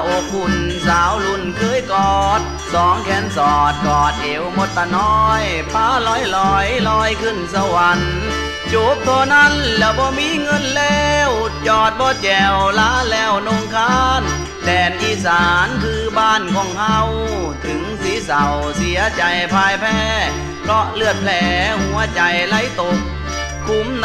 ອົບອຸ່ນສາວລຸ້ນເຄີຍກອດ ສອງແຂນສອດກອດເອວມົດຕານ້ອຍ ພາລອຍໆ ລອຍຂຶ້ນສະຫວັນ ຈູບເທົ່ານັ້ນແລ້ວບໍ່ມີເງິນແລ້ວ ຈອດບໍ່ແຈ່ວລາແລ້ວນົງຄານ ແດນອີສານຄືບ້ານຂອງເຮົາ ເຖິງຊິເສົ້າເສຍໃຈພ່າຍແພ້ ເພາະເລືອດແຜຫົວໃຈໄຫຼຕົກ ຄຸມ